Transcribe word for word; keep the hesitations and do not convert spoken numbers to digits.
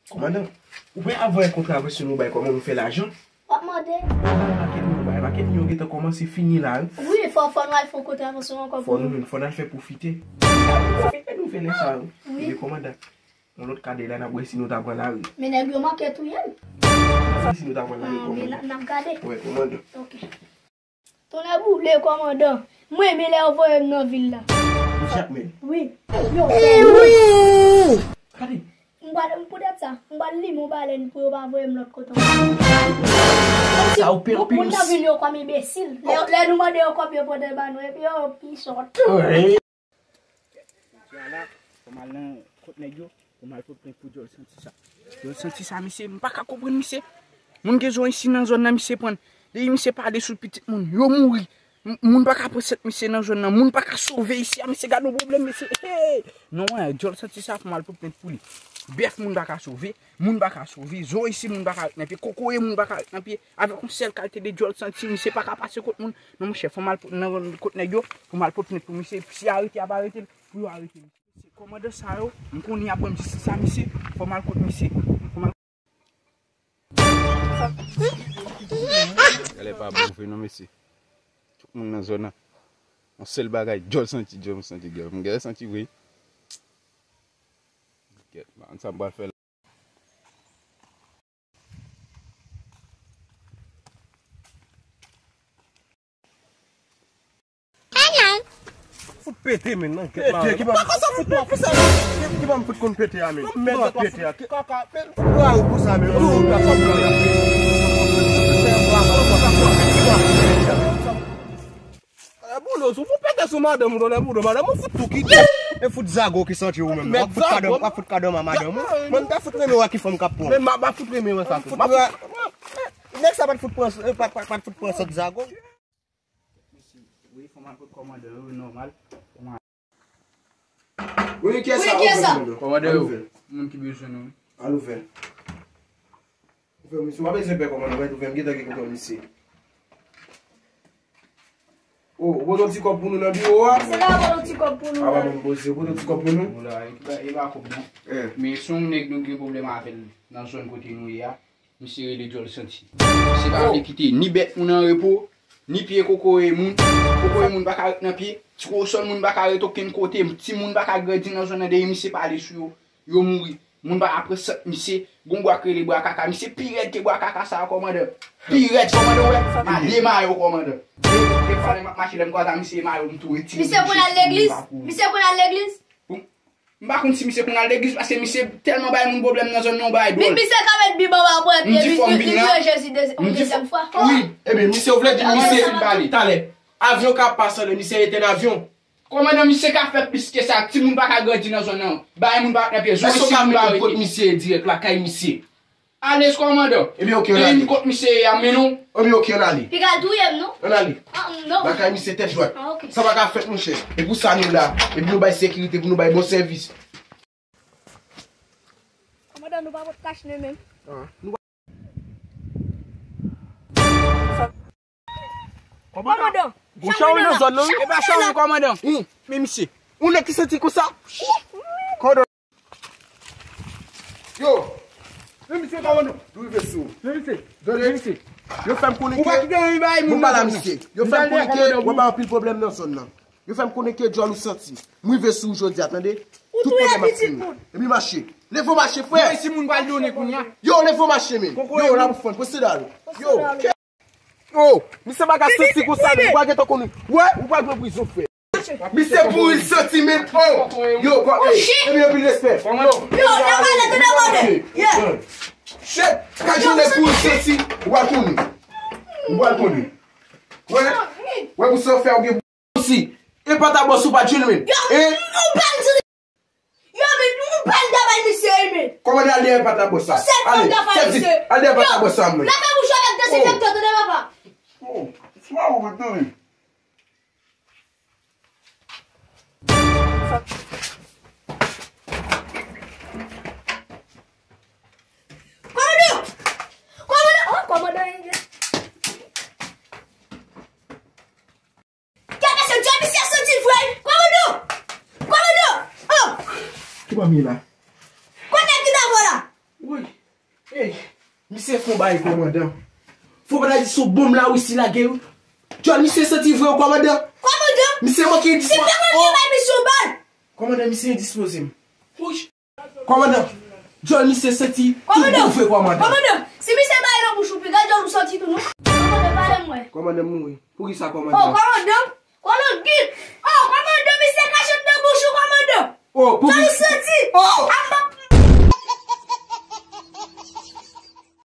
Kòmandan, ou wè avan yon kontravansyon nou bay, kòman nou fè lajan? W ap mande. Bay pakèt milyon, bay pakèt milyon gentan kòmanse fini la, wi. Wi, fò, fò nou al fè yon kontravansyon ankò pou nou. Fò nou, fò n al fè pwofite. Pwofite nou fè lè sa yo. Wi. Ebyen, kòmandan, yon lòt kadè la, n ap wè si nou ta pran lari. Men nèg yo manke touye m. N ap wè si nou ta pran lari, kòmandan. N ap gade. Wè, kòmandan. Ok. Tonnè boule, kòmandan. Mwen renmen lè yo voye m nan vil la. Ou chak men. Wi. Yo, gade. M pral, m poutèt sa, m pral limen yon balèn pou yo pa voye m lòt kote ankò. Sa ou pè anpil. Moun nan vil yo kòm enbesil. Lè, lè nou mande yo kòb yo pote ba nou, epi yo pi sòt. Jodi a la, fò m al nan kot nèg yo, pou m al pote plent pou dyòl santi sa. Dyòl santi sa, misye, m pa ka konprann misye. Moun gen zòn isi nan zòn nan, misye pran. Depi misye pale sou pitit moun, yo mouri. M-, moun pa ka pran sèt misye nan zòn nan. Moun pa ka sove isi a, misye gad yon pwoblèm, misye. Hey! Non, dyòl santi sa, fò m al pote plent pou li. Bèf moun pa ka sove, moun pa ka sove, zo isi moun pa ka ret nan pye, kokoye moun pa ka ret nan pye. Avèk yon sèl kalite de dyòl santi, misye pa ka pase kot moun. Non, monchè, fò m al pot-, nan kot nèg yo, pou m al pote plent pou misye. Si arete, y ap arete l, pou yo arete misye. Se kòmandan sa yo, m konnen y ap ban m jistis a misye, fò m al kot misye. Fò m al. Gèlè pa bon vre non, mesye. Tout moun nan zòn nan. Yon sèl bagay, dyòl santi, dyòl santi, dyòl. M genlè santi vre. Gèt, m pa konn sa m pral fè la. Fout pete, men, nan kèt la. Pete, ki pa fout pete, ki pa m fout konn pete a, men. Mèt pete a. Kaka, men, fout la ou pou sa, men. Ou pa konprann. Tonnè boule sou, fout pete sou madanm ou, tonnè boule, madanm ou fout tou kite. E fout zago ki santi ou menm. W ap fout kadò, w ap fout kadò a madanm ou. Mwen, m ta fout renmen wè ki fanm k ap pran. Men m ap fout renmen wè sa tou. Nèg sa pa t fout pran, pa, pa, pa t fout pran sòt zago. Wi, fò m al kot kòmandan yo, nòmal. Wi, kiyès sa? Wi, kiyès sa? Kòmandan yo, moun ki bezwen nou. Al ouvè. Ouvè, misye, w pa bezwen pè kòmandan, mwen ouvè, m gentan gen kòmandan misye. O, ou pote yon ti kòb pou nou nan biwo a? Se la, ou pote yon ti kòb pou nou. A, pa ban m poze, ou pote yon ti kòb pou nou? Ou la, e pa, e pa kòb non. Men se yon nèg nou gen pwoblèm avè l nan zòn kote nou ye a. Misye rele dyòl santi. Misye pa vle kite ni bèt moun an repo, ni pye kokoye moun. Kokoye moun pa ka ret nan pye. Ti kowosòn moun pa ka ret okenn kote. Timoun pa ka grandi nan zòn nan dèyè misye pale sou yo. Yo mouri. Moun pa ka pran sant misye. Gon bwa k rele bwa kaka. Misye pi rèd ke bwa kaka sa a, kòmandan. Pi rèd, kòmandan, w wè. A de mayo, kòmandan. De, de fwa lè m ap mache, lè m kwaze a misye mayo, m tou retire. Misye konn al legliz? Misye konn al legliz? M pa konn si misye konn al legliz, paske misye tèlman bay moun pwoblèm nan zòn nan, yon bagay dwòl. Misye ka met Bib anba pwen pye li, li vire Jezi de-, yon dezyèm fwa. Wi, ebyen, misye, ou vle di misye, talè, avyon k ap pase anlè, misye etèn avyon. Kòmandan, misye ka fè plis ke sa, timoun pa ka grandi nan zòn nan. Bagay moun pa ret nan pye, zòn isi moun pa rete. Èske w ka mennen m kot misye dirèk, lakay misye? Alèz kòmandan. Ebyen, oke, ann ale. Depi m kot misye ye a, m mennen w. Ebyen, oke, ann ale. Piga l touye m, non? Ann ale. A, non. Lakay misye tèt dwat. A, oke. Sa pa ka fèt, monchè. E pou sa nou la. E pou nou bay sekirite, pou nou bay bon sèvis. Kòmandan, nou pa pot kach nou menm. A, nou pa. Kòmandan. Kòmandan. Gon chawony nan zòn nan, wi. E pa chawony, kòmandan. Men misye. Yon nèg ki santi konsa. Kòmandan. Yo! Men misye, kòmandan. Nou rive sou. Men misye. Tande. Men misye. Yo fè m konnen ke moun pa la misye. Yo fè m konnen ke mwen bay anpil pwoblèm nan zòn nan. Yo fè m konnen ke dyòl ou santi. M rive sou ou jodi a, tande. Tout pwoblèm ap fini. Epi mache. Leve w mache, frè. Yo, isi moun pral donnen kounye a. Yo, leve w mache, men. Yo, la pou fann. Pwosede ale. Yo. Yo, misye pa ka santi konsa, men. Ou pa gentan konnen. Wè, ou pral pran prizon, frè. Misye bouri l santi, men. Oh! Yo, kwa, ey, ebyen, anpil respè. Yo, nan pale, nan pale. Yeah. Shit, ka jounen bouri l santi. Ou pral konnen. Ou pral konnen. Wè, wè, pou sa w fè, ou gen osi. E pa ta bòs ou pa t jwenn, men. Yo, ou pral di. Yo, men, ou pral dabay misye, wi, men. Kòmandan, al dèyè pa ta bòs sa. Ou sèl fanm k ap fè misye. Al dèyè pa ta bòs sa, men. Lave bouch ou avèk dezenfektan, tande, papa. Oh, swa ou ret tande. Kòmandan! Kòmandan! Oh, kòmandan, gade se djòb misye santi l vre. Kòmandan! Kòmandan! Oh! Ki pa m ye la? Kote ki ta vò la? Woy! Misye fon bay kòmandan. Fò pa ta di sou bonm Larisi lage wi. Djòl misye santi vre wi kòmandan. Kòmandan! Misye manke dispo. Se pa mwen ki bay misye yon bal. Kòmandan, misye endispoze m. Wouch. Kòmandan, djòl misye santi tout bon vre kòmandan. Kòmandan, si misye bay nan bouch ou piga djòl ou santi tou non. Kòmandan, pale m wè. Kòmandan mouri. Poukisa kòmandan? Oh, kòmandan. Kòmandan git.